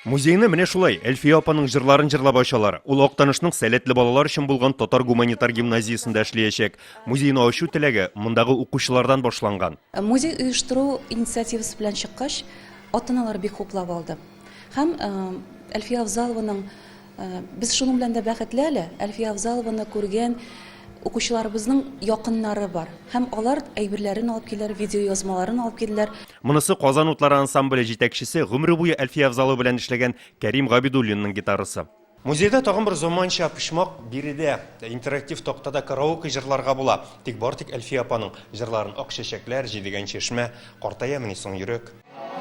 Музейны менә шулай, Әлфия апаның җырларын җырлап ачалар. Ул Актанышның сәләтле балалар өчен булган татар гуманитар гимназиясендә эшләячәк. Музейны ачу теләге мондагы укучылардан башланган. Музей оештыру инициативасы белән чыккач, ата-аналар бик хуплап алды. Һәм Әлфия Авзалованың, без шуның белән дә бәхетле әле, Әлфия Авзалованы күргән укучыларыбызның якыннары бар. Һәм алар әйберләрен алып килделәр, видеоязмаларын алып килделәр. Монысы Казан утлары ансамбле җитәкчесе, гомере буе Әлфия Авзалова белән эшләгән Кәрим Габидуллинның гитарасы. Музейда тагын бер заманча почмак, биредә интерактив тактада караоке җырларга була. Тик бары тик Әлфия апаның җырларын Ак чәчәкләр, Җидегән чишмә, Картаямыни соң йөрәк?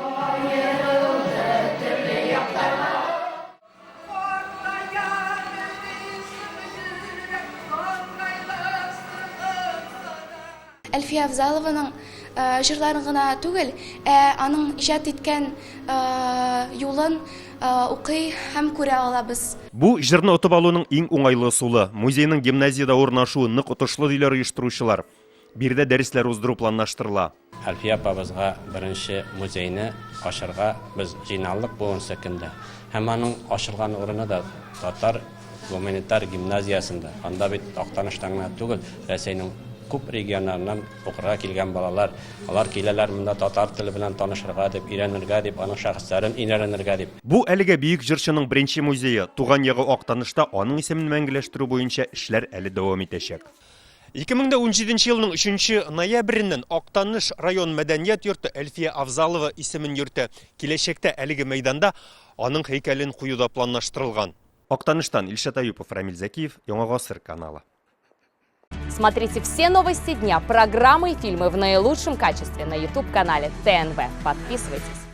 Аерылды төрле якларга. Әлфия Авзалованың җырларын гына түгел, ә аның иҗат иткән юлын укый һәм күрә алабыз. Бу, җырны отып алуның иң уңайлы ысулы. Музейның гимназиядә урнашуы нык отышлы, диләр оештыручылар. Биредә дәресләр уздыру планлаштырыла. Әлфия апабызга беренче музейны ачарга без җыйналдык бүгенге көндә. Һәм аның ачылган урыны да татар гуманитар гимназиясендә. Анда бит Актаныштан гына түгел, Рәсәйнең күп регионнарыннан укырга килгән балалар. Алар киләләр монда татар теле белән танышырга дип, өйрәнергә дип, аның шәхесләрен өйрәнергә дип. Бу әлегә бөек җырчының беренче музее. Туган ягы Актанышта аның исемен мәңгеләштерү буенча эшләр әле дәвам итәчәк. 2017 елның 3 ноябреннән Актаныш район мәдәният йорты Әлфия Авзалова исемен йөртә. Киләчәктә әлеге мәйданда аның һәйкәлен кую да планлаштырылган. Актаныштан Илшат Аюпов, Рамил Зәкиев, Яңа Гасыр каналы. Смотрите все новости дня, программы и фильмы в наилучшем качестве на YouTube-канале ТНВ. Подписывайтесь.